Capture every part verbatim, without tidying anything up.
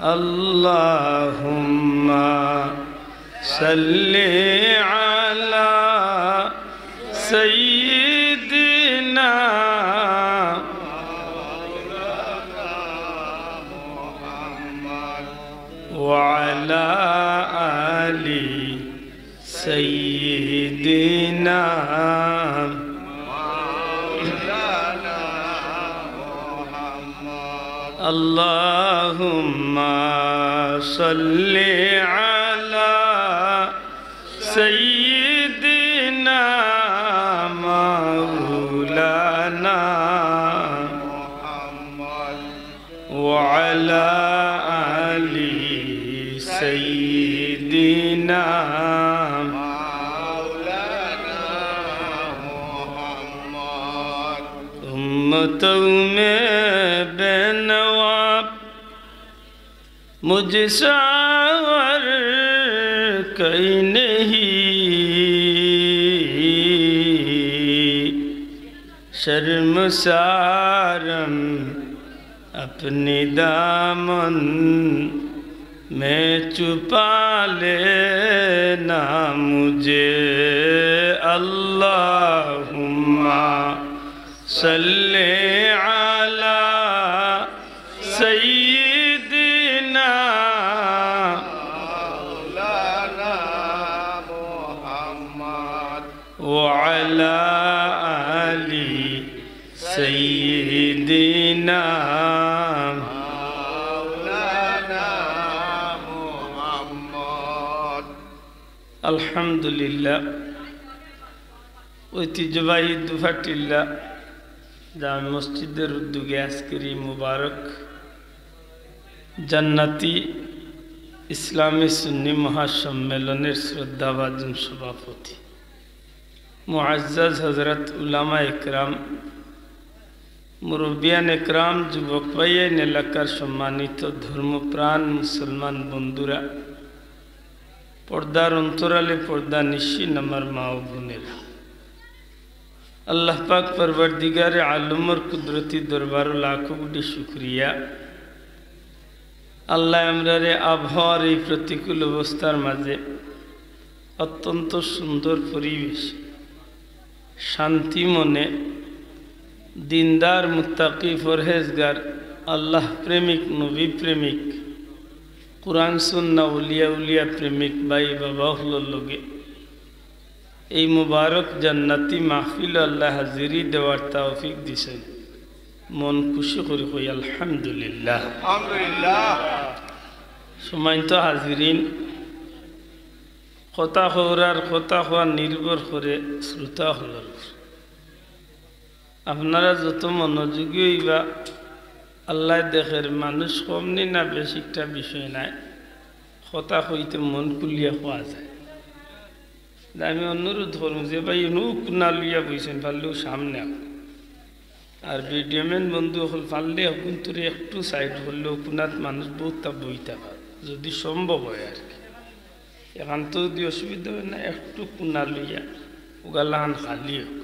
اللهم صل على سيدنا وعلى آل سيدنا. اللهم صل على سيدنا مولانا وعلى آل سيدنا. امتوں میں بے نوا مجھ سا اور کوئی نہیں، شرمسارم اپنے دامن میں چھپا لینا مجھے۔ اللهم صل على سيدنا وعلى آل سيدنا. الحمد لله. ঐতিহ্যবাহী দুফাটিল্লা জামে মসজিদের উদ্যোগে আজকের এই মুবারক জান্নাতি ইসলামী সুন্নি মহাসম্মেলনের শ্রদ্ধাভাজন সভাপতি, মুআজ্জাজ হযরত উলামা একরাম, মুরব্বিয়ান একরাম, যুবক ভাইয়াইন, এলাকার সম্মানিত ধর্মপ্রাণ মুসলমান বন্ধুরা, পর্দার অন্তরালে পর্দানিশীন আমার মা ও বোনেরা, আল্লাহ পাক পরওয়ারদিগারে আলমর কুদরতি দরবারো লাখো কোটি শুকরিয়া। আল্লায় আমরারে আবহাওয়ার এই প্রতিকূল অবস্থার মাঝে অত্যন্ত সুন্দর পরিবেশ, শান্তি মনে দিনদার, মুত্তাকি, পরহেজগার, আল্লাহ প্রেমিক, নবী প্রেমিক, কোরআন সুন্নাহ, অলিয়া উলিয়া প্রেমিক ভাই বাবা অকলর লগে এই মুবারক জান্নাতি মাহফিলো আল্লায় হাজিরি দেওয়ার তৌফিক দিছইন। মন খুশি করি কই আলহামদুলিল্লাহ। আলহামদুলিল্লাহ। সম্মানিত হাজিরিন, কথা কওয়ার, কথা কওয়া নির্ভর করে শ্রোতা অকলর উপর। আপনারা যত মনোযোগী অইবা, আল্লায় দেখের মানুষ কম নি না বেশি, ইটা বিষয় নায়, কথা কইতে মন খুলিয়া কওয়া যায়। তে আমি অনুরোধ করমু যে ভাইয়াইন অউ কুনা লইয়া বইছইন, পারলে অউ সামনে আউক্কা। আর ভিডিওম্যান বন্ধু অকল পারলে অগুইন্তরে একটু সাইড করলে অউ কুনাত মানুষ বউততা বইতা পারে, যদি সম্ভব অয় আর কি। এখান তো যদি অসুবিধা অয় না, একটু কুনা লইয়া অগুলাখান খালি অউক।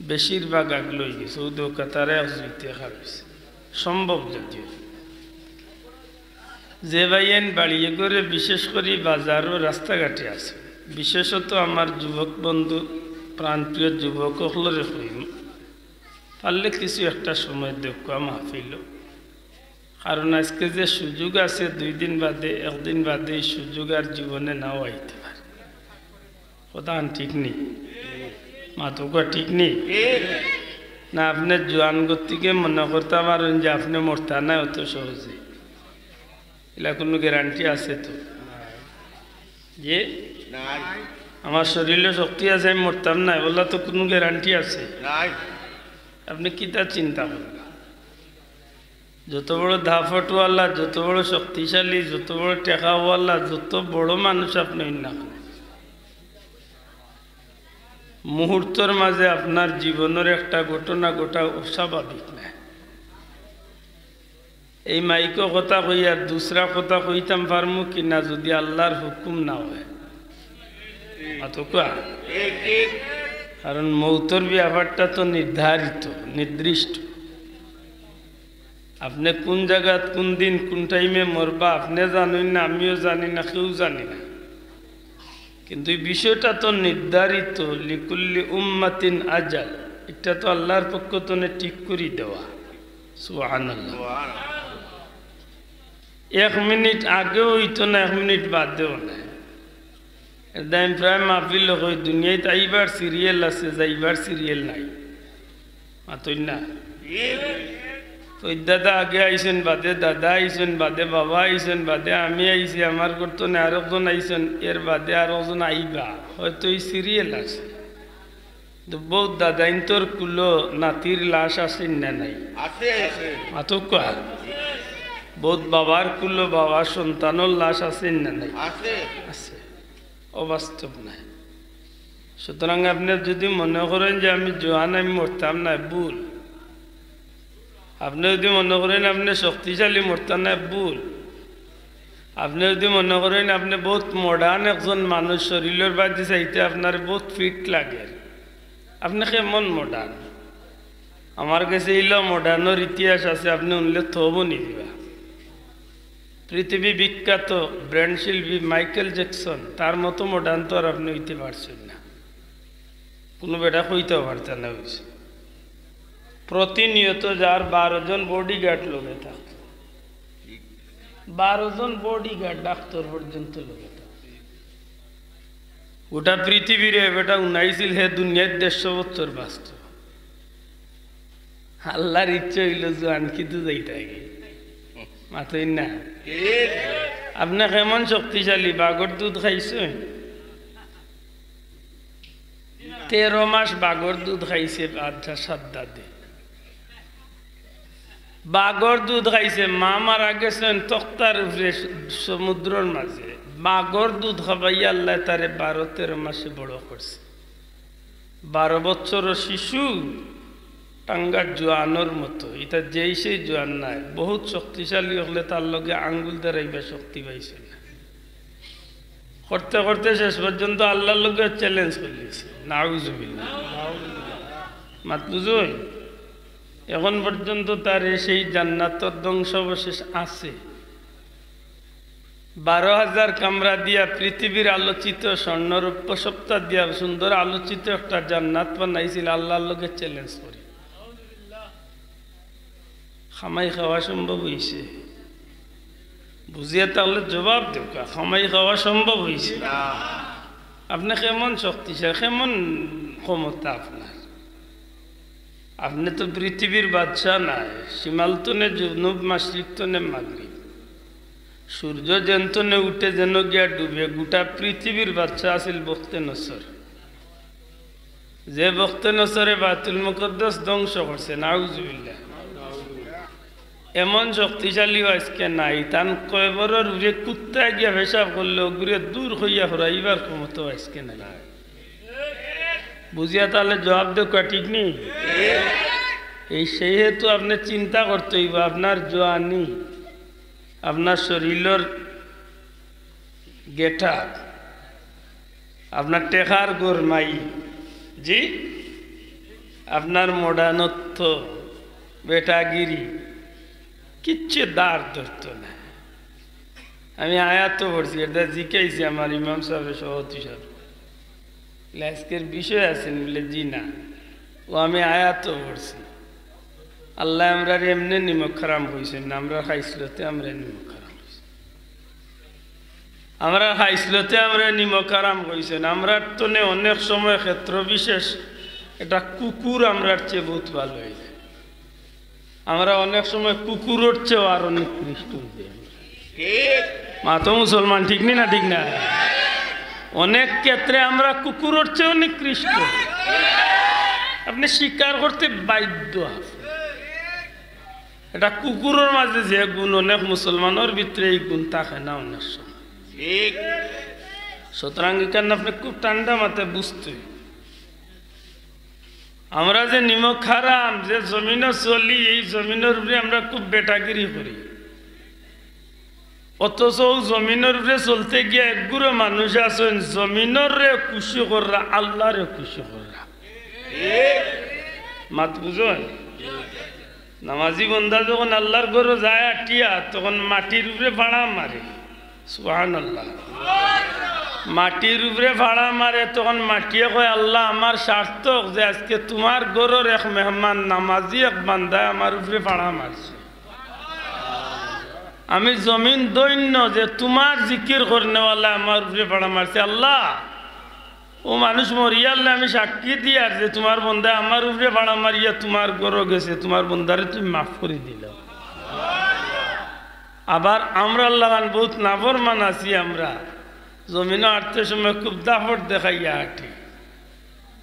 বেশিরভাগ আগলো অইগেছে, অউ দেখউক্কা তারা এক জুইতে খাড়া অইছে। সম্ভব যদি অয়। যে ভাইয়াইন বাড়িয়ে ঘরে, বিশেষ করি বাজারো রাস্তাঘাটে আছে, বিশেষত আমার যুবক বন্ধু, প্রাণপ্রিয় যুবক অকলরে কইমু, পারলে কিছু একটা সময় দেউক্কা মাহফিলো। কারণ আজকে যে সুযোগ আছে, দুই দিন বাদে, একদিন বাদে এই সুযোগ আর জীবনে নাও আইতে পারে। কথাখান ঠিক নি? মাতউক্কা ঠিক নি? না, আপনে জোয়ান গতিকে মনে করতা পারইন যে আপনে মরতা নায় অত সহজে। ইলা কুনু গ্যারান্টি আছে তো? জি? নাই। আমার শরীলো শক্তি আছে, আমি মরতাম নায়, অলা তো কুনু গ্যারান্টি আছে? নাই। আপনে কিতা চিন্তা করলা? যত বড় দাপটওয়ালা, যত বড় শক্তিশালী, যত বড় টেকাওয়ালা, যত বড় মানুষ আপনে অইন না কেনে, মুহূর্তর মাঝে আপনার জীবনর একটা ঘটনা ঘটা অস্বাভাবিক নায়। এই মাইকো কথা কইয়ার দুসরা কথা কইতাম পারমু কি না যদি আল্লার হুকুম না অয়? মাতউক্কা। কারণ মউতর ব্যাপারটা তো নির্ধারিত, নির্দিষ্ট। আপনে কুন জাগাত, কুন দিন, কুন টাইমে মরবা, আপনে জানইন না, আমিও জানি না, কেউ জানি না। কিন্তু এই বিষয়টা তো নির্ধারিত, লিকুল্লি উম্মাতিন আজাল, এটা তো আল্লাহর পক্ষ তনে ঠিক করি দেওয়া। সুবহানাল্লাহ। এক মিনিট আগেও অইতো না, এক মিনিট বাদেও না। এর দায় আমি প্রায় মাহফিলো কই, দুনিয়াত আইবার সিরিয়াল আছে, যাইবার সিরিয়াল নাই। মাতইন না? তো এই দাদা আগে আইছইন, বাদে দাদা আইছইন, বাদে বাবা আইছইন, বাদে আমি আইছি, আমার ঘর তনে আরকজন আইছইন, এর বাদে আরকজন আইবা। হয়তো এই সিরিয়াল আছে। তো বউত দাদাইন্তর কুলো নাতির লাশ আছে না নাই? আছে। মাতউক্কা। বউত বাবার কুলো বাবার সন্তানর লাশ আছে না নাই? আছে। আছে। অবাস্তব নায়। সুতরাং আপনে যুদি মনে করইন যে আমি জোয়ান, আমি মরতাম নায়, ভুল। আপনে যুদি মনে করইন আপনে শক্তিশালী, মরতা নায়, ভুল। আপনে যুদি মনে করইন আপনে বউত modern একজন মানুষ, শরীলর বায়দি চাইতে আপনারে বউত fit লাগের, আপনে কেমন modern? আমার গেছে ইলা modernর ইতিহাস আছে, আপনে হুনলে থবও নি দিবা। পৃথিবী বিখ্যাত brand শিল্পী মাইকেল জ্যাকসন, তার মতো modern তো আর আপনে অইতে পারছইন না। কুনু বেটা কইতেও পারতা না অইছে। প্রতিনিয়ত যার বারো জন bodyguard লগে থাকতো, বারো জন bodyguard, ডাক্তার পর্যন্ত লগে থাকতো। গোটা পৃথিবীরে বেটা উনাইছিল, হে দুনিয়াত দেড়শো বছর বাঁচতো। আল্লাহর ইচ্ছা অইলো জোয়ান কিন্তু যাইতা গি। মাতইন না? আপনে কেমন শক্তিশালী, বাঘর দুধ খাইছইন? তেরো মাস বাঘর দুধ খাইছে বাদশা সাদ্দাদে। বাঘর দুধ খাইছে, মা মারা গেছইন তক্তার উপরে স-, সমুদ্রর মাঝে। বাঘর দুধ খাবাইয়া আল্লায় তারে বারো তেরো মাসে বড় করছে। বারো বছরর শিশু টাঙ্গার জোয়ানর মতো, ইটা যেই সেই জোয়ান নায়, বউত শক্তিশালী অকলে তার লগে আঙ্গুল দেড়াইবার শক্তি পাইছে না। করতে করতে শেষ পর্যন্ত আল্লাহর লগে challenge করিলিছে। নাউজুবিল্লাহ। মাত বুঝইন? এখন পর্যন্ত তারে সেই জান্নাতর ধ্বংসাবশেষ আছে। বারো হাজার কামরা দিয়া পৃথিবীর আলোচিত স্বর্ণ রৌপ্য সবতা দিয়া সুন্দর আলোচিত একটা জান্নাত বানাইছিল আল্লাহর লগে challenge করি। কামাই খাওয়া সম্ভব অইছে? বুঝিয়া থাকলে জবাব দেউক্কা, কামাই খাওয়া সম্ভব অইছে? আপনে কেমন শক্তিশালী, কেমন ক্ষমতা আপনার? আপনে তো পৃথিবীর বাদশা নায়, শিমাল তনে জুনুব, মাশরিক তনে মাগরিব। সূর্য যেন তনে উঠে যেন গিয়া ডুবে, গোটা পৃথিবীর বাদশা আছিল বখতে নসর। যে বখতে নসরে বায়তুল মুকাদ্দাস ধ্বংস করছে, নাউজুবিল্লাহ। এমন শক্তিশালীও আইজকে নাই, তান কবরর উপরে কুত্তায় গিয়া পেশাব করলে অগুরে দূর করিয়া হরাইবার ক্ষমতাও আইজকে নাই। বুঝিয়া থাকলে জবাব দেউক্কা, ঠিক নি? এই সেহেতু আপনে চিন্তা করতে অইবো, আপনার জোয়ানি, আপনার শরীলর getup, আপনার টেকার গরমাই, জি, আপনার modernত্ব, বেটাগিরি, কিচ্ছু দাঁড় ধরতো না। আমি আয়াতও পড়ছি, এটা জিকাইছি আমার ইমাম সাহেবের সভাপতি সাহেব। বলে, "আইজকের বিষয় আছে নি?" বলে, "জি না।" ও আমি আয়াতও পড়ছি, আল্লায় আমরারে এমনে নিমক হারাম কইছইন না, আমরার খাইছলতে আমরারে নিমক হারাম কইছইন। আমরার খাইছলতে আমরারে নিমক হারাম কইছইন। আমরার তনে অনেক সময় ক্ষেত্র বিশেষ একটা কুকুর আমরার চেয়ে বউত ভালা অইযায়। আমরা অনেক সময় কুকুরর চেয়েও আরো নিকৃষ্ট অইযাই। মাতো মুসলমান, ঠিক নি না? ঠিক না? অনেক ক্ষেত্রে আমরা কুকুরর চেয়েও নিকৃষ্ট। আপনে স্বীকার করতে বাধ্য। এটা কুকুরর মাঝে যে গুণ, অনেক মুসলমানর ভিতরে এই গুণ থাকে না অনেক সময়। সুতরাং এখানে আপনে খুব ঠান্ডা মাথায় বুঝতে অইবো। আমরা যে নিমক হারাম, যে জমিনো চলি, এই জমিনর উপরে আমরা খুব বেটাগিরি করি, অথচ অউ জমিনর উপরে চলতে গিয়া একগুলো মানুষ আছইন, জমিনরে খুশি কররা, আল্লাহরে খুশি কররা। মাত বুঝইন? নামাজি বন্দা যখন আল্লার ঘরো যায় আটিয়া, তখন মাটির উপরে ফাড়া মারে। সুবহানাল্লাহ। মাটির উপরে ফাড়া মারে, তখন মাটিয়ে কয়, "আল্লাহ, আমার সার্থক যে আজকে তুমার ঘরর এক মেহমান নামাজি এক বান্দায় আমার উপরে ফাড়া মারছে। আমি জমিন ধন্য যে তুমার জিকির করনেওয়ালা আমার উপরে ফাড়া মারছে। আল্লাহ, অউ মানুষ মরিয়ারলে আমি সাক্ষী দিয়ার যে তুমার বন্দায় আমার উপরে ফাড়া মারিয়া তুমার ঘরো গেছে, তুমার বন্দারে তুমি মাফ করি দিলাও।" আবার আমরার লাখান বউত নাফরমান আছি, আমরা জমিনো আটতে সময় খুব দাফট দেখাইয়া আটি,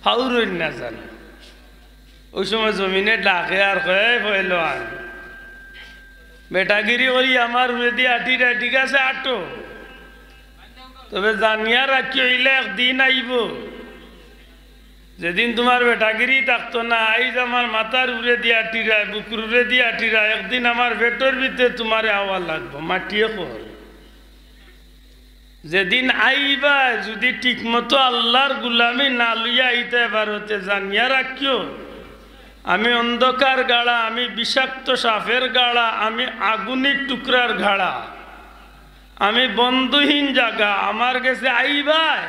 ফাউরইন না জানো। অউ সময় জমিনে ডাকে আর কয়, "এই পয়লওয়ান, বেটাগিরি করি আমার উপরেদি আটিরায়, ঠিক আছে, আটো। তবে জানিয়া রাখিও, ইলা এক দিন আইবো, যেদিন তুমার বেটাগিরি থাকতো না। আইজ আমার মাথার উপরেদি আটিরায়, বুকুর উপরেদি আটিরায়, একদিন আমার পেটর ভিতরে তুমারে আওয়া লাগবো।" মাটিয়ে কয়, যেদিন আইবায়, যুদি ঠিকমতো আল্লার গুলামি না লইয়া আইতায় পারো, তে জানিয়া রাখিও, আমি অন্ধকার গাড়া, আমি বিষাক্ত সাপের গাড়া, আমি আগুনির টুকরার গাড়া, আমি বন্ধুহীন জাগা। আমার গেছে আইবায়,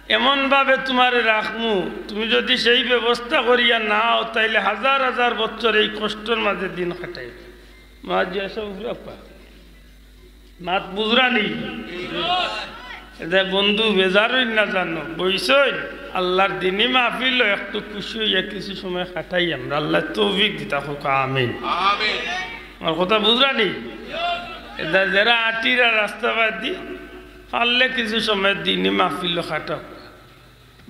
এমনভাবে তুমারে রাখমু, তুমি যুদি সেই ব্যবস্থা করিয়া না আও, তাইলে হাজার হাজার বছর এই কষ্টর মাঝে দিন কাটাইবায়। মাত বুঝরা নি? এরে বন্ধু, বেজার অইন না জানো, বইছইন, আল্লার দিনি মাহফিল, একটু খুশি অইয়া কিছু সময় কাটাই আমরা। আল্লায় তৌফিক দিতা কউক্কা, আমিন। আমিন। আমার কথা বুঝরা নি? এরে যেরা আটিরা রাস্তাবাদি, পারলে কিছু সময় দিনি মাহফিল কাটাও।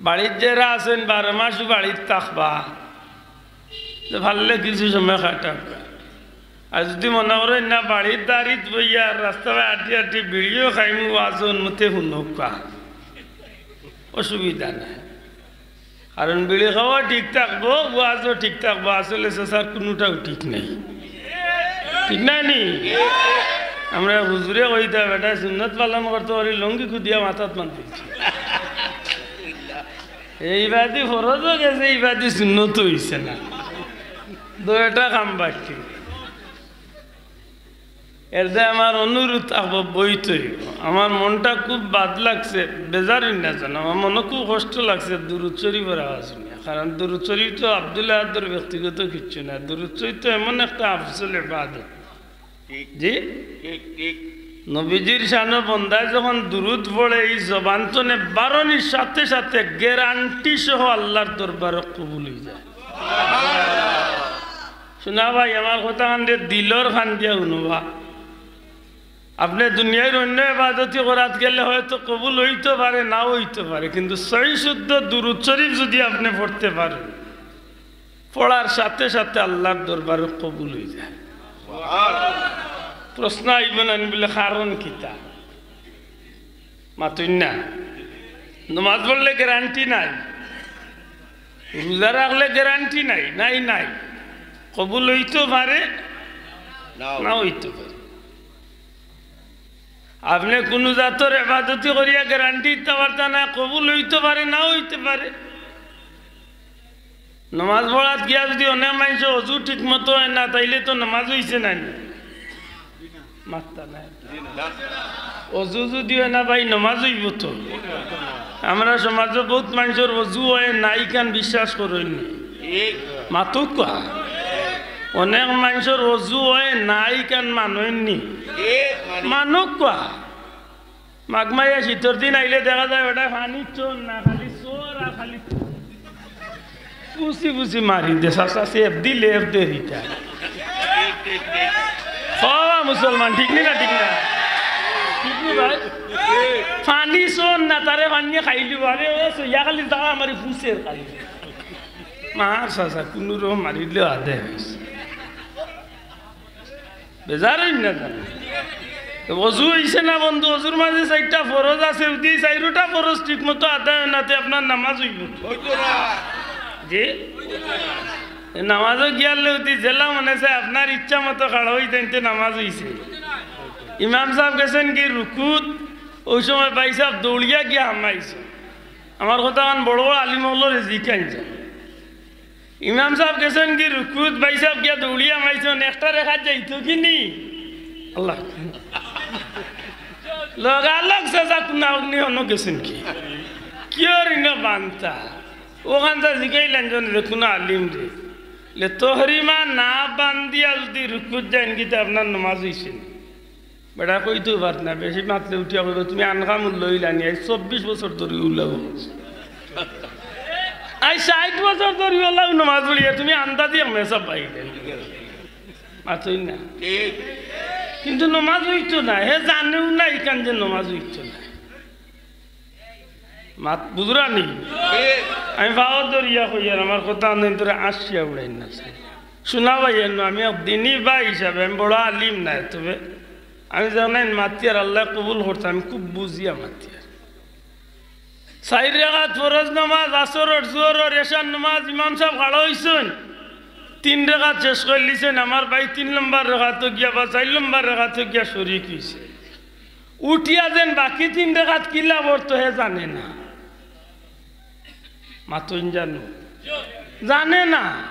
বাড়িত যেরা আছইন, বারো মাসউ বাড়িত থাকবা, তে পারলে কিছু সময় কাটাউক্কা। আর যুদি মনো করইন না, বাড়ির দাড়িত বইয়া আর রাস্তাবায় আটি আটি বিড়িও খাইমু, ওয়াজও হুনমু, তে হুনউক্কা, অসুবিধা নাই। কারণ বিড়ি খাওয়া ঠিক থাকবো, ওয়াজও ঠিক থাকবো, আসলে চাচার কুনুটাউ ঠিক নাই। ঠিক না নি? আমরা হুজুরে কইতা, বেটায় সুন্নত পালন করতো পারি, লুঙ্গি খুদিয়া মাথাত বান্ধিলছে। এইবাদি ফরজও গেছে, এইবাদি সুন্নতও অইছে না, দুইটা কাম বাকি। এরদায় আমার অনুরোধ থাকবো, বইতে অইবো। আমার মনটা খুব বাদ লাগছে, বেজার অইন না জানো, আমার মনো খুব কষ্ট লাগছে দুরুদ শরিফর আওয়াজ হুনিয়া। কারণ দুরুদ শরিফ তো আব্দুল আহাদর ব্যক্তিগত কিচ্ছু না, দুরুদ শরিফ তো এমন একটা আফজল ইবাদত। ঠিক। জি? ঠিক, ঠিক। নবীজির শানো বন্দায় যখন দুরুদ পড়ে, ই জবান তনে বারনির সাথে সাথে গ্যারান্টি সহ আল্লার দরবারো কবুল অইযায়। শুনা ভাই, আমার কথাখান দিলর কান দিয়া হুনবা। আপনে দুনিয়ার অইন্য ইবাদতি করাত গেলে হয়তো কবুল অইতো পারে, নাও অইতো পারে, কিন্তু সহি শুদ্ধ দুরুদ শরিফ যুদি আপনে পড়তে পারেন, পড়ার সাথে সাথে আল্লার দরবারো কবুল অইযায়। প্রশ্ন আইবো না নি বুলে, কারণ কিতা? মাতইন না। নমাজ পড়লে গ্যারান্টি নাই, রোজা রাখলে গ্যারান্টি নাই, নাই, নাই। কবুল অইতো পারে, নাও। নাও অইতো পারে। আপনে কুনু জাতর ইবাদতি করিয়া গ্যারান্টি দিতা পারতা না, কবুল অইতো পারে, নাও অইতো পারে। নমাজ পড়াত গিয়া যুদি অনেক মানষর অজু ঠিক মতো অয় না, তাইলে তো নমাজ অইছে না নি? মাতরা না। অজু যুদি অয় না ভাই, নমাজ অইবো তো? আমরার সমাজো বউত মানষর অজু অয় না, ইখান বিশ্বাস করইন নি? মাতউক্কা। অনেক মানষর অজু অয় না, ইখান মানইন নি? মানউক্কা। মাঘ মাইয়া শীতর দিন আইলে দেখা যায়, ওটা পানি চোর না, খালি চোর আর খালি ফুসি ফুসি মারি দে, চাচা, সে এফ দিলে এফ দে রিটা। বাবা মুসলমান, ঠিক নি না? ঠিক না? ঠিক নি ভাই? পানি চোর না, তারে পানিয়ে খাইলিবো। আরে, ও সইয়া খালি দাঁড়া মারি ফুসের খালি। মার চাচা, কুনু রকম মারিলে আদে। বেজার অইন না জানো। তো অজু অইছে না বন্ধু, অজুর মাঝে চাইরটা ফরজ আছে, যুদি চাইরোটা ফরজ ঠিক মতো আদায় অয় না, তে আপনার নমাজ অইবো? অইতো না। জি? এ নমাজো গিয়ারলে যুদি যেলা মনে চায় আপনার ইচ্ছা মতো খাড়া অই যাইন, তে নমাজ অইছে। ইমাম সাব গেছইন গি রুকুত, অউ সময় ভাই সাব দৌড়িয়া গিয়া হামাইছে। আমার কথাখান বড় বড় আলিম অকলরে জিকাইন যান। ইমাম সাব গেছইন গি রুকুত, ভাই সাব গিয়া দৌড়িয়া মাইছইন, একটা রেখাত যাইতো কি নি? আল্লাহ। লগালগ চাচা কুনা অগ্নি অনো গেছইন কি? কিয়র ইনো বানতা? অখানতা জিগাইলাইন জনে যে কুনা আলিমরে। লে তহরিমা না বান্দিয়া যুদি রুকুত যাইন গি তে আপনার নমাজ অইছে নি? বেটা কইতেউ পারত না, বেশি মাতলে উঠিয়া কইবো, "তুমি আনকামুল লইলা নি, আইজ চব্বিশ বছর ধরি উলাও।" আইজ ষাইট বছর ধরি উলাও নমাজ পড়িয়া, তুমি আন্দাজি আমে সব পাইলে। মাতইন না। কিন্তু নমাজ অইতো না, হে জানেউ না ইখান যে নমাজ অইতো না। মাত বুঝরা নি? আমি পাও ধরিয়া কইয়ার, আমার কথা আনন্দ ধরে আসিয়া উড়াইন না। শুনা ভাই, এন্ন আমি এক দিনী ভাই হিসাবে আমি বড় আলিম নায়, তবে আমি জানাইন মাতিয়ার আল্লায় কবুল করতা, আমি খুব বুঝিয়া মাতিয়ার। চাইর রেখাত ফরজ নামাজ, আসরর, জোহরর, এশার নামাজ, ইমাম সাব খাড়া অইছইন, তিন রেখাত শেষ করিলিছইন, আমার ভাই তিন নম্বর রেখাত গিয়া বা চাইর নম্বর রেখাত গিয়া শরিক অইছে। উঠিয়া যেন বাকি তিন রেখাত কিলা পড়তো হে জানে না। মাতইন জানো? জানে না।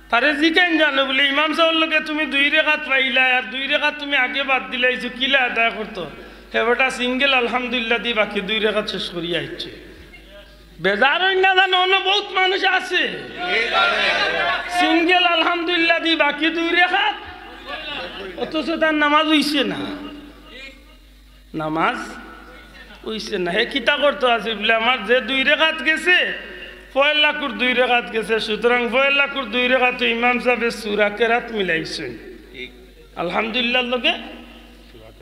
তারে জিকাইন জানো বুলে, "ইমাম সাবর লগে তুমি দুই রেখাত পাইলায়, আর দুই রেখাত তুমি আগে বাদ দিলাইছো, কিলা আদায় করতো?" হে বেটা সিঙ্গেল আলহামদুলিল্লাহ দি বাকি দুই রেখাত শেষ করিয়া আইছে। বেজার অইন না জানো, অনো বউত মানুষ আছে। সিঙ্গেল আলহামদুলিল্লাহ দি বাকি দুই রেখাত, অথচ তার নামাজ অইছে না। নামাজ অইছে না। হে কিতা করতো আছে বুলে, আমার যে দুই রেখাত গেছে, পয়লাকুর দুই রেখাত গেছে, সুতরাং পয়লাকুর দুই রেখাত ইমাম সাবে সুরা কেরাত মিলাইছইন। আলহামদুলিল্লাহর লগে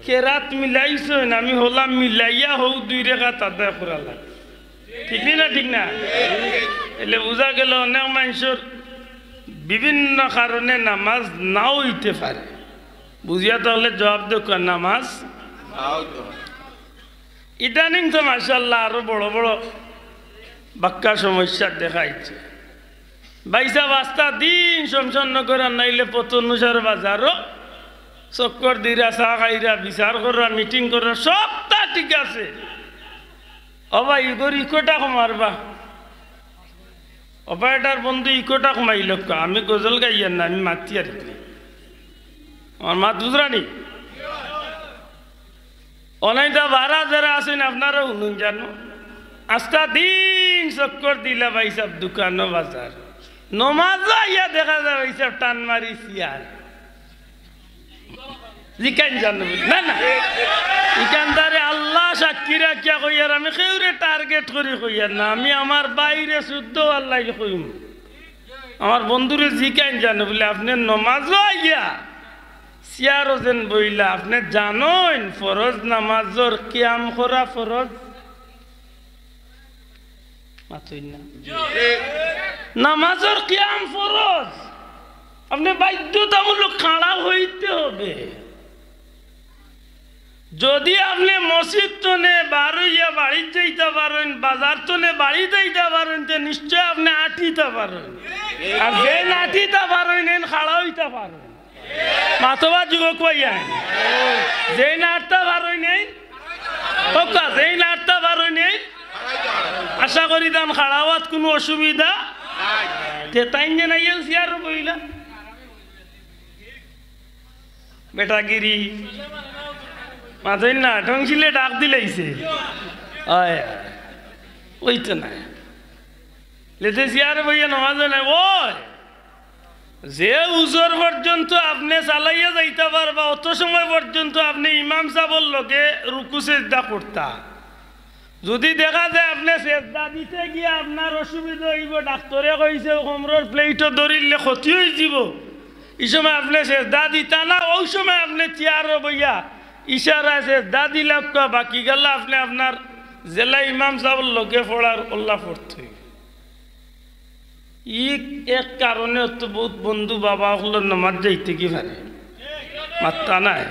কেরাত মিলাইছইন, আমি হলাম মিলাইয়া হউ দুই রেখাত আদায় করা লাগে। ঠিক নি না? ঠিক না? এলে বুঝা গেল অনেক মানষর বিভিন্ন কারণে নামাজ নাও অইতে পারে। বুঝিয়া থাকলে জবাব দেউক্কা, নামাজ। ইদানিং তো মাশাআল্লাহ আরো বড় বড় বাক্কা সমস্যা দেখাইছে। ভাই সাব, আস্তা দিন শমশেরনগর আর নাইলে পতন উষার বাজারো চক্কর দিরা, চা খাইরা, বিচার কররা, মিটিং কররা, সবতা ঠিক আছে। ও ভাই, ইগোর ইকোটা কমারবা। অপারেটর বন্ধু ইকোটা কমাইলউক্কা, আমি গজল গাইয়ার না, আমি মাতিয়ার কি। আমার মাত বুঝরা নি? অনাইতা বারা যেরা আছইন আপনারা হুনুন জানো, আস্তা দিন চক্কর দিলা ভাই সাব দোকানো বাজার, নমাজো আইয়া দেখা যায় ভাই সাব টান মারি চেয়ার। জিকাইন জানো বুলে? না, না। ইখানতারে আল্লাহ সাক্ষী রাখিয়া কইয়ার, আমি কেউরে টার্গেট করি কইয়ার না, আমি আমার ভাইরে শুদ্ধ আল্লাহ কইমু। আমার বন্ধুরে জিকাইন জানো বুলে, আপনে নমাজো আইয়া চেয়ারো যেন বইলা, আপনে জানইন ফরজ নামাজর কিয়াম করা ফরজ? মাতইন না। নামাজর কিয়াম ফরজ। আপনে বাধ্যতামূলক খাড়া অইতে হবে। যদি আপনে মসজিদ তনে বার অইয়া বাড়িত যাইতা পারইন, বাজার তনে বাড়িত যাইতা পারইন, তে নিশ্চয় আপনে আটিতা পারইন। আর যেইন আটিতা পারইন, এইন খাড়া অইতা পারইন। মাতবা যুবক ভাইয়াইন, যেইন আটতা পারইন এইন, কউক্কা, যেইন আটতা পারইন এইন, আশা করি তান খাড়া অওয়াত কুনু অসুবিধা। তে তাইন যেন আইয়া চেয়ারো বইলা। বেটাগিরি। মাতইন না, ঠংসিলে ডাক দিলাইছে। অয়, অয়। অইতো নায়। লেতে চেয়ারো বইয়া নমাজো নাই। অয়, যে উজর পর্যন্ত আপনে চালাইয়া যাইতা পারবা, অত সময় পর্যন্ত আপনে ইমাম সাবর লগে রুকু সেজদা করতা। যুদি দেখা যায় আপনে সেজদা দিতে গিয়া আপনার অসুবিধা অইবো, ডাক্তরে কইছে কোমরর প্লেটো ধরিলে ক্ষতি অইযিবো, ই সময় আপনে সেজদা দিতা না, অউ সময় আপনে চেয়ারো বইয়া ইশারায় সেজদা দিলাউক্কা, বাকি গালা আপনে আপনার যেলা ইমাম সাবর লগে পড়ার অলা পড়তে অইবো। ই এক কারণে তো বউত বন্ধু বাবা অকলর নমাজ যাইতে কি পারে, মাত্তা নাই।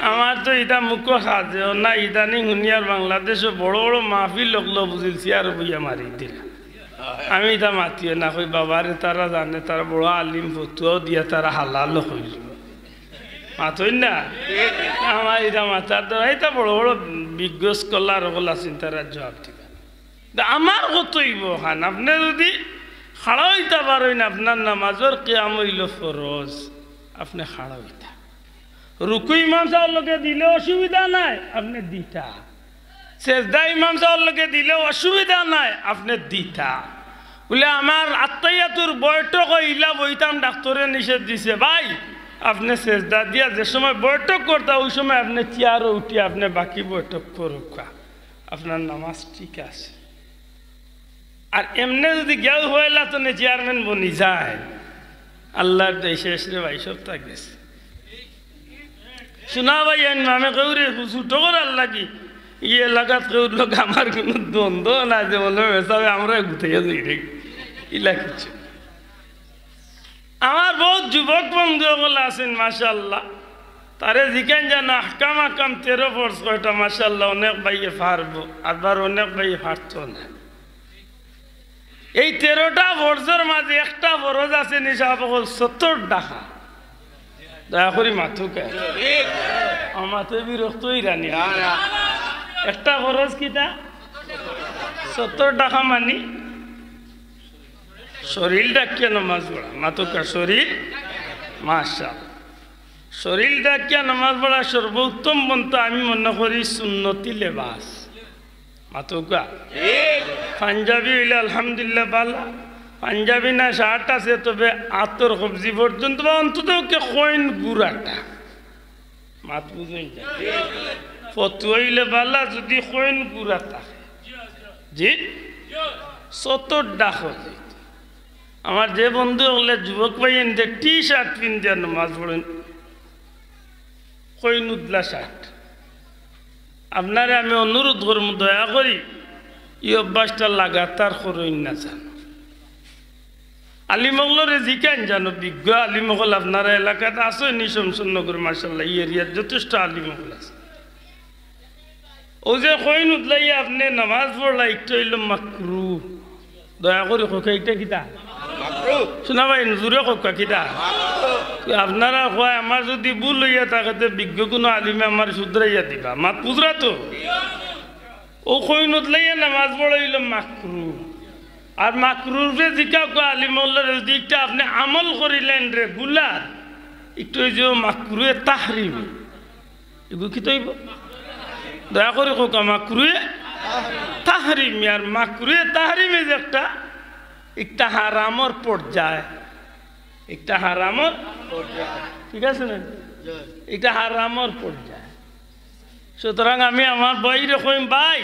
আমার তো ইটা মুখো সাজেও না, ইদানিং হুনিয়ার বাংলাদেশো বড় বড় মাহফিল অকলো বুঝিল চেয়ারো বইয়া মারি দিলা। আমি ইটা মাতিও না, কই বাবারে, তারা জানে, তারা বড় আলিম, ফতুয়াও দিয়া তারা হালালও কইল। মাতইন না, আমার ইটা মাতার দ্বারা, ইটা বড় বড় বিজ্ঞ স্কলার অকল আছইন, তারা জবাব দিবা। তে আমার কত অইবো খান, আপনে যুদি খাড়া অইতা পারইন, আপনার নামাজর কিয়াম অইলো ফরজ, আপনে খাড়া অইতা। রুকু ইমাম সাবর লগে দিলে অসুবিধা নাই, আপনে দিতা। সেজদা ইমাম সাবর লগে দিলে অসুবিধা নাই, আপনে দিতা। বুলে, "আমার আত্তাহিয়াতুর বৈঠকো ইলা বইতাম, ডাক্তরে নিষেধ দিছে।" ভাই, আপনে সেজদা দিয়া যে সময় বৈঠক করতা, অউ সময় আপনে চেয়ারো উঠি আপনে বাকি বৈঠক করউক্কা, আপনার নামাজ ঠিক আছে। আর এমনে যুদি গিয়াউ পয়লা তনে চেয়ারম্যান বনি যায়, আল্লার দোয়াই শেষ রে ভাই, সবতা গেছে। শুনা ভাই, এন মামে কেউরে হুজুর টগর আল্লাহ কি, ই এলাকাত কেউর লগে আমার কুনু দ্বন্দ্ব নাই যে বলে, "মেসাবে আমরা গুতাইয়া যাই রে।" ইলা কিচ্ছু। আমার বউত যুবক বন্ধু অকল আছইন, মাশাআল্লাহ। তারে জিকাইন যেন আহকাম আহকাম তেরো ফরজ কয়টা, মাশাআল্লাহ, অনেক ভাইয়ে পারবো, আবার অনেক ভাইয়ে পারতো না। এই তেরোটা ফরজর মাঝে একটা ফরজ আছে নি সাব অকল, সত্তর ডাকা। দয়া করি মাতউক্কা। আমার মাতে বিরক্ত অইরা নি। না, না। একটা ফরজ কিতা? সত্তর ডাকা মানি শরীর ডাকিয়া নামাজ পড়া। মাতউক্কা শরীর, মাশাআল্লাহ। শরীর ডাকিয়া নামাজ পড়া সর্বোত্তম পন্থা আমি মনে করি সুন্নতি লেবাস। মাতউক্কা। পাঞ্জাবি অইলে আলহামদুলিল্লাহ ভালা। পাঞ্জাবি না শার্ট আছে, তবে আতর কবজি পর্যন্ত বা অন্তত পক্ষে কইন গুরাটা। মাত বুঝইন না। ফতুয়া অইলে ভালা যুদি কইন গুরা থাকে। জি? সত্তর ডাকা অইতো। আমার যে বন্ধু অকলে যুবক ভাইয়াইন্তে টি-শার্ট পিন্দিয়া নামাজ পড়ইন, কইন উদলা শার্ট। আপনারে আমি অনুরোধ করমু, দয়া করি ই অভ্যাসটা লাগাতার করইন না যেন। আলিম অকলরে জিকাইন যেন, বিজ্ঞ আলিম অকল আপনারা এলাকাত আছইন নি, শমশেরনগর, মাশাআল্লাহ, ই এরিয়াত যথেষ্ট আলিম অকল আছে। অউ যে কইন উদলাইয়া আপনে নামাজ পড়লা, ইটা অইলো মাকরু। দয়া করি কউক্কা, ইটা কিতা? মাকরু। শুনা ভাই, জুরে কউক্কা, কিতা? মাকরু। আপনারা কয়, আমার যুদি ভুল অইয়া থাকে, তে বিজ্ঞ কুনু আলিমে আমারে শুধরাইয়া দিবা। মাত বুঝরা তো? অউ কইন উদলাইয়া নামাজ পড়া অইলো মাকরু। আর মাকরুরে জিকাউক্কা আলিম অকলরে, যুদি ইটা আপনে আমল করিলাইন regular, ইটা অইযিবো মাকরুয়ে তাহরিম। ইগু কিতা অইবো? দয়া করি কউক্কা, মাকরুয়ে তাহরিম। আর মাকরুয়ে তাহরিমে যে একটা, একটা হারামর পর্যায়, একটা হারামর, ঠিক আছে না? একটা হারামর পর্যায়। সুতরাং আমি আমার ভাইরে কইমু, ভাই,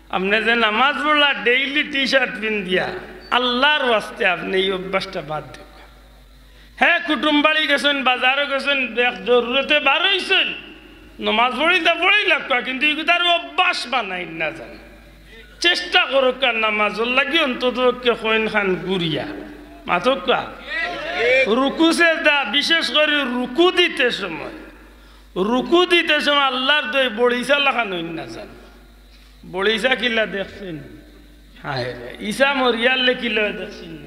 আপনে যে নামাজ পড়লা daily টি-শার্ট পিন্দিয়া, আল্লার ওয়াস্তে আপনে ই অভ্যাসটা বাদ দেউক্কা। হে, কুটুম বাড়ি গেছইন, বাজারো গেছইন, এক জরুরতে বার অইছইন, নামাজ পড়িতা পড়িলাউক্কা, কিন্তু ইগুতারে অভ্যাস বানাইন না যেন। চেষ্টা করউক্কা নামাজর লাগি অন্তত পক্ষে কইন খান গুরিয়া। মাতউক্কা। রুকু সেজদা, বিশেষ করি রুকু দিতে সময়, রুকু দিতে সময় আল্লার দোয়াই বড়িছা লাখান অইন না যেন। বড়িছা কিলা দেখছইন? হায় রে, ইছা মরিয়ারলে কিলা অয় দেখছইন?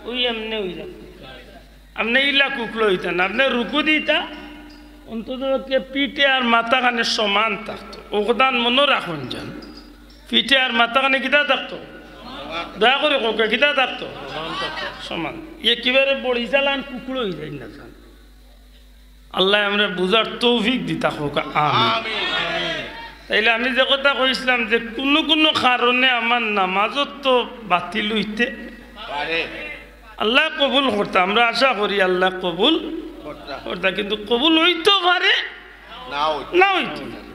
অউ এমনে অইযায়। আপনে ইলা কুকড়া অইতা না, আপনে রুকু দিতা, অন্তত পক্ষে পিঠে আর মাথাখানে সমান থাকতো। অউ কথাখান মনো রাখইন যেন। পিঠে আর মাথাখানে কিতা থাকতো? দয়া করি কউক্কা, কিতা থাকতো? সমান। একেবারে বড়িছা লাখান কুকড়া অইযাইন না যেন। আল্লায় আমরারে বুঝার তৌফিক দিতা কউক্কা, আমিন। আমিন। তাইলে আমি যে কথা কইছলাম যে কুনু কুনু কারণে আমার নামাজও তো বাতিল অইতে পারে। আল্লায় কবুল করতা, আমরা আশা করি আল্লায় কবুল করতা। করতা, কিন্তু কবুল অইতো পারে, না অইতো না পারে। অইতো পারে।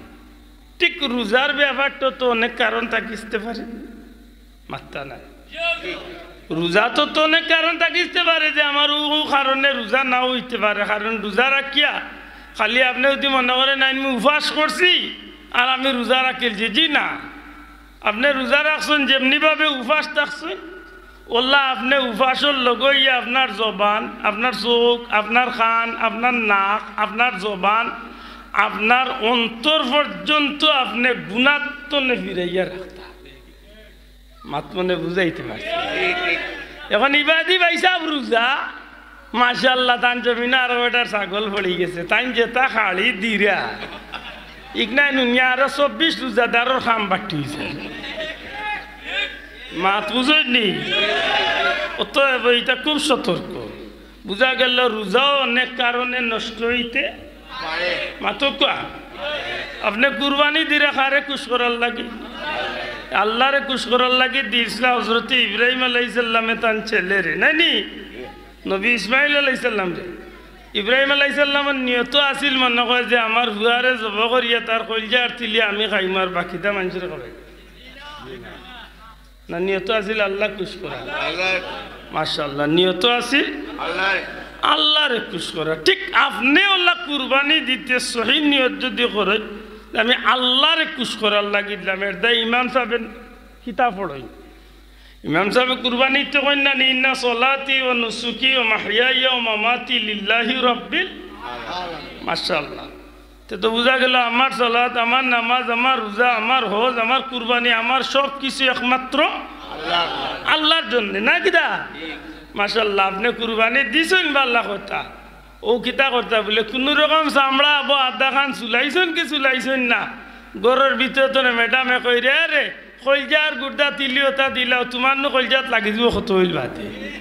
ঠিক রোজার ব্যাপারটা তো অনেক কারণ থাকিতে পারে। মাত্তা নাই। রোজা তো, তো অনেক কারণ থাকিতে পারে যে আমার অউ, অউ কারণে রোজা না অইতে পারে, কারণ রোজা রাখিয়া খালি আপনে যুদি মনে করেন, "আমি উপাস করছি আর আমি রোজা রাখিলছি", জি না, আপনে রোজা রাখছইন, যেমনিভাবে উপাস থাকছইন, অলা আপনে উপাসর লগে ইয়া আপনার জবান, আপনার চউখ, আপনার কান, আপনার নাক, আপনার জবান, আপনার অন্তর পর্যন্ত আপনে গুনার তনে ফিরাইয়া রাখতা। মাত মনে বুঝাইতে পারছি। এখন ইবাদি ভাইসাব রোজা, মাশাআল্লাহ, তান জমিনো আরো বেটার ছাগল পড়ি গেছে, তাইন যেতা খাড়ি দিরা, ইকনাইন হুনিয়া আরো চব্বিশ রোজাদারর কাম বাট্টি অইছে। মাত বুঝইন নি? অতএব ইটা খুব সতর্ক। বুঝা গেল রোজাও অনেক কারণে নষ্ট অইতে পারে। মাতউক্কা। আপনে কুরবানি দিরা কারে খুশ করার লাগি? আল্লারে খুশ করার লাগি দিছলা হজরতে ইব্রাহিম আলাইহিস সালামে তান ছেলেরে, নায় নি? নবী ইসমাইল আলাইহিস সালামরে। ইব্রাহিম আলাইহিস সালামর নিয়ত আছিল মনে কয় যে আমার ফুয়ারে জবো করিয়া তার কইলজা আর তিলি আমি খাইমু আর বাকিটা মানষরে খাওয়াইমু। না, নিয়ত আছিল আল্লা খুশ করা। আল্লাহ। মাশাআল্লাহ, নিয়ত আছিল আল্লাহ। আল্লারে খুশ করা। ঠিক আপনে অলা কুরবানি দিতে সহি নিয়ত যুদি করইন, আমি আল্লারে খুশ করার লাগি দিলাম, এরদায় ইমাম সাবে কিতা পড়ইন? ইমাম সাবে কুরবানিত কইন না নি, "ইন্না সলাতি ওয়া নুসুকি ওয়া মাহইয়াইয়া ওয়া মামাতি লিল্লাহি রাব্বিল।" মাশাআল্লাহ। তে তো বুঝা গেল, আমার সালাত, আমার নামাজ, আমার রোজা, আমার হজ, আমার কুরবানি, আমার সব কিছু একমাত্র আল্লাহর জন্য, না কিতা? মাশাআল্লাহ, আপনে কুরবানি দিছইন, ভালা কথা। অউ কিতা করতা বুলে, কুনু রকম চামড়া আবো আধা খান চুলাইছইন কি চুলাইছইন না? ঘরর ভিতরে তো ম্যাডামে কই, "রে, রে, কইলজার গুর্দা তিলি অতা দিলাও, তুমার নু কইলজাত লাগি যিবো কত অইল বাদে।"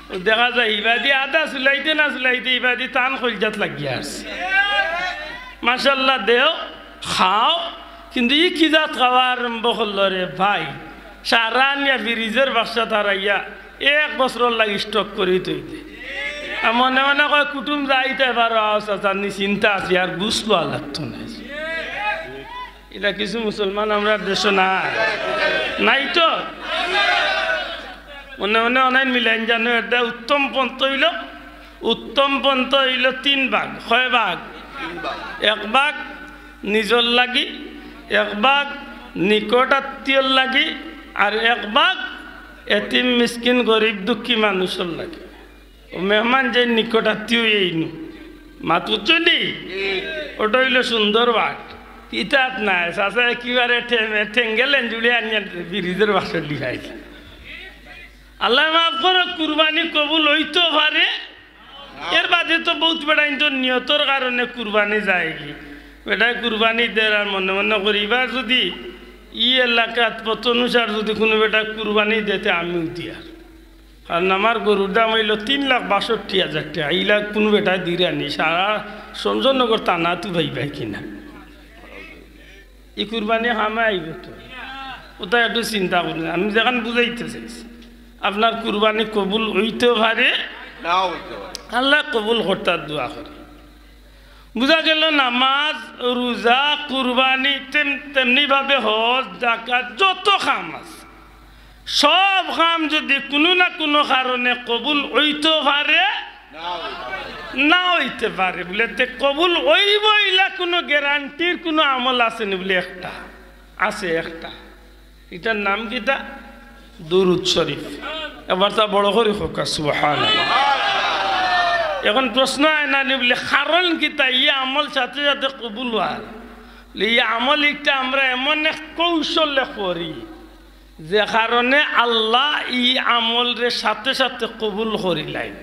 অউ দেখা যায়, ইবাদি আধা চুলাইতে না চুলাইতে, ইবাদি তান কইলজাত লাগিয়া আছে। মাশাআল্লাহ, দেও, খাও, কিন্তু ই কি জাত খাওয়া আরম্ভ করলো রে ভাই? সারা আনিয়া ফ্রিজর বাক্সাত হারাইয়া এক বছরর লাগি স্টক করি থই দে। আর মনে মনে কয়, "কুটুম যাইতে পারো, আও চাচা, নি চিন্তা আছি, আর গুছ লওয়া লাগতো না।" ইলা কিছু মুসলমান আমরার দেশো নাই, নাই তো। মনে মনে অনাইন মিলাইন জানো, এরদায় উত্তম পন্থা অইলো, উত্তম পন্থা অইলো তিন ভাগ। কয় ভাগ? এক ভাগ নিজর লাগি, এক ভাগ নিকট আত্মীয়র লাগি, আর এক ভাগ এতিম মিসকিন গরিব দুঃখী মানুষর লাগি। অউ মেহমান যে নিকট আত্মীয় এইনু, মাত বুঝছো নি? অটা অইলো সুন্দর ভাগ। ইতাত নাই, চাচা একেবারে ঠে-, ঠেঙ্গেল এঞ্জুড়ি আনিয়া ফ্রিজর বাক্সো ঢুকাইছে। আল্লায় মাফ করো, কুরবানি কবুল অইতো পারে। এর বাদে তো বউত বেটাইন তো নিয়তর কারণে কুরবানি যায়গি। বেটায় কুরবানি দের আর মনে মনে করি, ইবার যুদি ই এলাকাত পথ অনুসার যুদি কুনু বেটায় কুরবানি দেয় তে আমিও দিয়ার। কারণ আমার গরুর দাম অইলো তিন লাখ বাষট্টি হাজার টেকা, ইলা কুনু বেটায় দিরা নি, সারা সঞ্জননগর থানাত পাইবায় কিনা। ই কুরবানি কামে আইবো তো? অটা একটু চিন্তা করইন। আমি যেখান বুঝাইতে চাইছি, আপনার কুরবানি কবুল অইতেও পারে, নাও অইতে পারে। আল্লায় কবুল করতা দোয়া করি। বুঝা গেল নামাজ, রোজা, কুরবানি, তেম-, তেমনি ভাবে হজ, যাকাত, যত কাম আছে, সব কাম যুদি কুনু না কুনু কারণে কবুল অইতেও পারে, না অইতে পারে। বুলে, তে কবুল অইবো ইলা কুনু গ্যারান্টির কুনু আমল আছে নি? বুলে, একটা আছে, একটা। ইটার নাম কিতা? দুরুদ শরিফ। এবার তা বড় করি কউক্কা, সুবহানাল্লাহ। এখন প্রশ্ন আয় না নি বুলে, কারণ কিতা ই আমল সাথে সাথে কবুল অওয়ার? বুলে, ই আমল ইকটা আমরা এমন এক কৌশলে করি, যে কারণে আল্লায় ই আমলরে সাথে সাথে কবুল করিলাইন।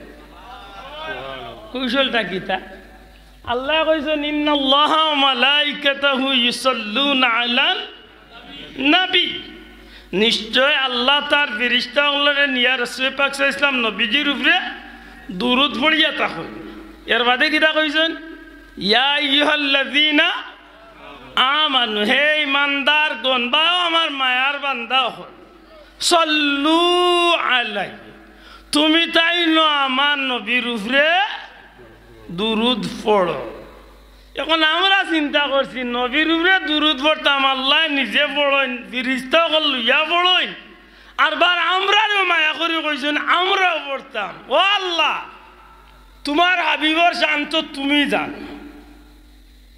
কৌশলটা কিতা? আল্লায় কইছইন, "ইন্নাল্লাহা ওয়া মালাইকাতাহু ইউসাল্লুনা আলান নাবী।" নিশ্চয় আল্লায় তার ফিরিস্তা অকলরে নিয়া রসুল পাক সাল্লাল্লাহু আলাইহি ওয়াসাল্লাম নবীজির উপরে দুরুদ পড়িয়া থাকইন। এর বাদে কিতা কইছইন? "ইয়া আইয়ুহাল্লাযীনা আমানু", হে ইমানদারগণ, বা আমার মায়ার বান্দা অকল, "সল্লু আলাই", তুমি তাইন আমার নবীর উপরে দুরুদ পড়ো। এখন আমরা চিন্তা করছি, নবীর উপরে দুরুদ পড়তাম, আল্লায় নিজে পড়ইন, ফিরিস্তা অকল লইয়া পড়ইন, আর বার আমরারেও মায়া করি কইছইন, আমরাও পড়তাম। ও আল্লাহ, তুমার হাবিবর শান তো তুমি জানো,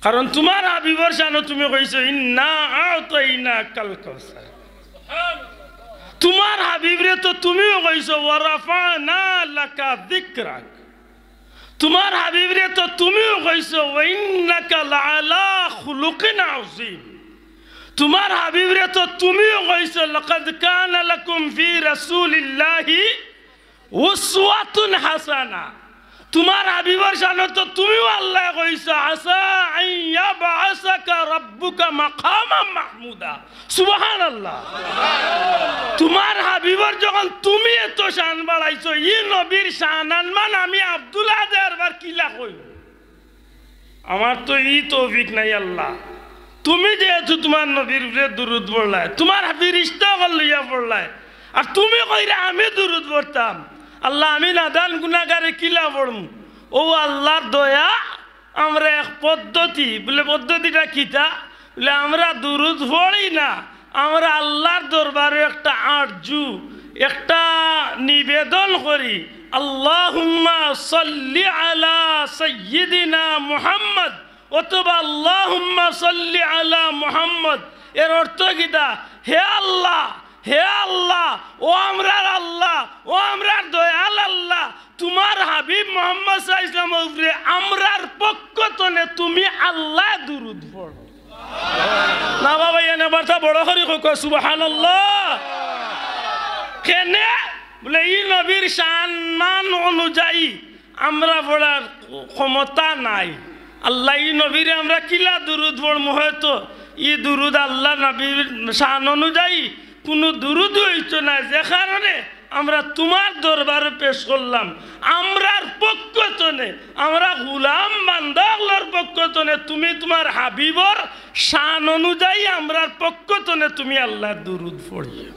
কারণ তুমার হাবিবর শানো তুমি কইছো, "ইন্না আ'তাইনাকাল কাউসার।" তুমার হাবিবরে তো তুমিও কইছো, "ওয়া রাফা'না লাকা যিকরাক।" তুমার হাবিবরে তো তুমিও কইছো, "ওয়া ইন্নাকা লা'আলা খুলুকিন আযীম।" তুমার হাবিবরে তো তুমিও কইছো, "লাকাদ কানা লাকুম ফি রাসূলিল্লাহি উসওয়াতুন হাসানা।" তুমার হাবিবর শানো তো তুমিও আল্লায় কইছো, "আসা আন বাআসাকা রাব্বুকা মাকামান মাহমুদা। সুবহানাল্লাহ। তুমার হাবিবর যখন তুমি এত শান বাড়াইছো, ই নবীর শান আনমান আমি আব্দুল আহাদে আরবার কিলা কইমু? আমার তো ই তৌফিক নাই আল্লাহ। তুমি যেহেতু তুমার নবীর উপরে দুরুদ পড়লায়, তুমার ফিরিস্তা অকল লইয়া পড়লায়, আর তুমি কইরা আমি দুরুদ পড়তাম। আল্লাহ, আমি নাদান গুনাগারে কিলা পড়মু? ও আল্লাহর দয়া, আমরা এক পদ্ধতি, বলে, পদ্ধতিটা কিতা? বলে, আমরা দুরুদ পড়ি না, আমরা আল্লাহর দরবারে একটা আরজু, একটা নিবেদন করি, আল্লাহুম্মা সাল্লি আলা সাইয়্যিদিনা মুহাম্মদ অথবা আল্লাহুম্মা সাল্লি আলা মুহাম্মদ। এর অর্থ কিতা? হে আল্লাহ, হে আল্লাহ, ও আমরার আল্লাহ, ও আমরার দয়াল আল্লাহ, তুমার হাবিব মুহাম্মদ সাল্লাল্লাহু আলাইহি ওয়াসাল্লামর উপরে আমরার পক্ষ তনে তুমি আল্লাহ দুরুদ পড়ো। না বাবা, এনে বার্তা বড় করি কউক্কা, সুবহানাল্লাহ। কেনে? বলে, ই নবীর শান মান অনুযায়ী আমরা পড়ার ক্ষমতা নাই। আল্লাহ, ই নবীরে আমরা কিলা দুরুদ পড়মু? হয়তো ই দুরুদ আল্লাহ নবীর শান অনুযায়ী কুনু দুরুদ অইতো না, যে কারণে আমরা তুমার দরবারে পেশ করলাম। আমরার পক্ষ তনে, আমরা গুলাম বান্দা অকলর পক্ষ তনে তুমি তুমার হাবিবর শান অনুযায়ী আমরার পক্ষ তনে তুমি আল্লাহর দুরুদ পড়িও।